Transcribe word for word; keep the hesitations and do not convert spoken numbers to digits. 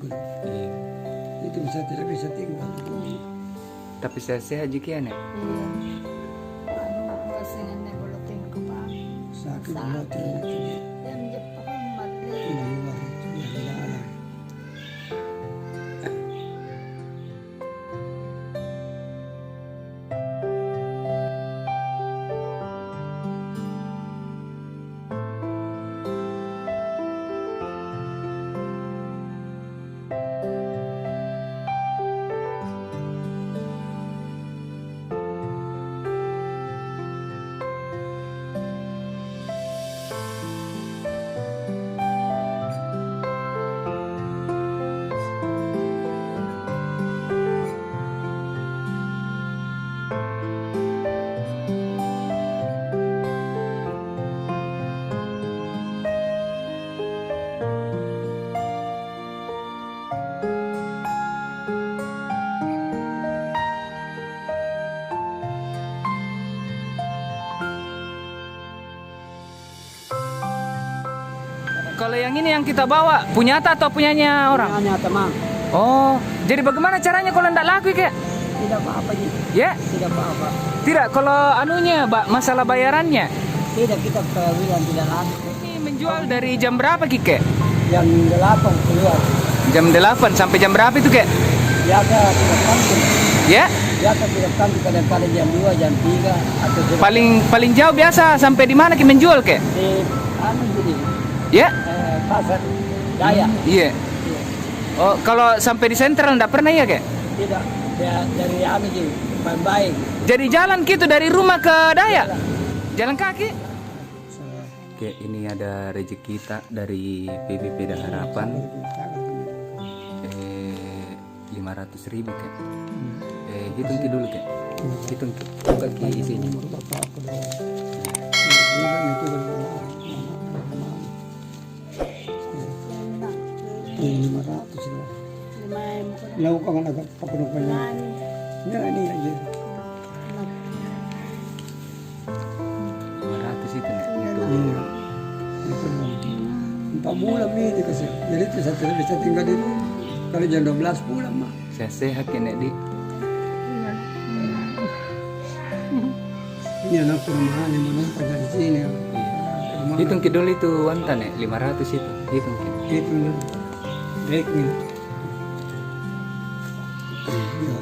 Iya. Itu bisa tidak bisa tinggal di bumi. Tapi sehat-sehat ji ki ya, Nek? Iya. Anu, kasihan Nek, kalau tinggal ke bawah. Sakit. Sakit. Yang Jepang mati. Ini luar itu, yang dalam. Kalau yang ini yang kita bawa, punya ta atau punyanya orang? Punyanya teman. Oh, jadi bagaimana caranya kalau ndak laku, kek? Tidak apa-apa ji. Ya? Tidak apa-apa. Tidak, kalau anunya, Pak, masalah bayarannya? Tidak, kita bilang tidak laku. Ini menjual dari jam berapa ki, kek? Jam delapan keluar. Jam delapan sampai jam berapa itu, kek? Biasa tidak tentu. Ya? Biasa tidak tentu, kadang-kadang jam dua, jam tiga, atau jam... Paling, paling jauh biasa sampai di mana ki menjual, kek? Di anu, jadi. Ya? Eh, pasar Daya. Iya. Iya. Oh, kalau sampai di sentral ndak pernah ya, kek? Tidak. Ya, dari anu ji, main baik. Jadi jalan gitu dari rumah ke Daya? Jalan. Jalan kaki? Oke, ini ada rezeki ta dari P B P Da Harapan. Eh, lima ratus ribu, kek. Eh, hitung ki dulu, kek. Hitung ki. Buka ki isinya. Ini lima ratus ya. Lumayan. Lau ka mana ka penuh banyak. Lumayan. Ya, ini aja. Lima ratus itu, Nek, untuk... Iya. Empat bulan ini dikasih. Jadi itu saya tidak bisa tinggal di rumah. Kalau jam dua belas pulang mah. Sehat-sehat ki, Nek, di. Iya. Ini anakku rumahnya menumpang dari sini. Iya. Rumah. Hitung ki dulu itu uang ta, Nek, lima ratus itu. Hitung ki. Hitung dulu. Baik, ini. Iya.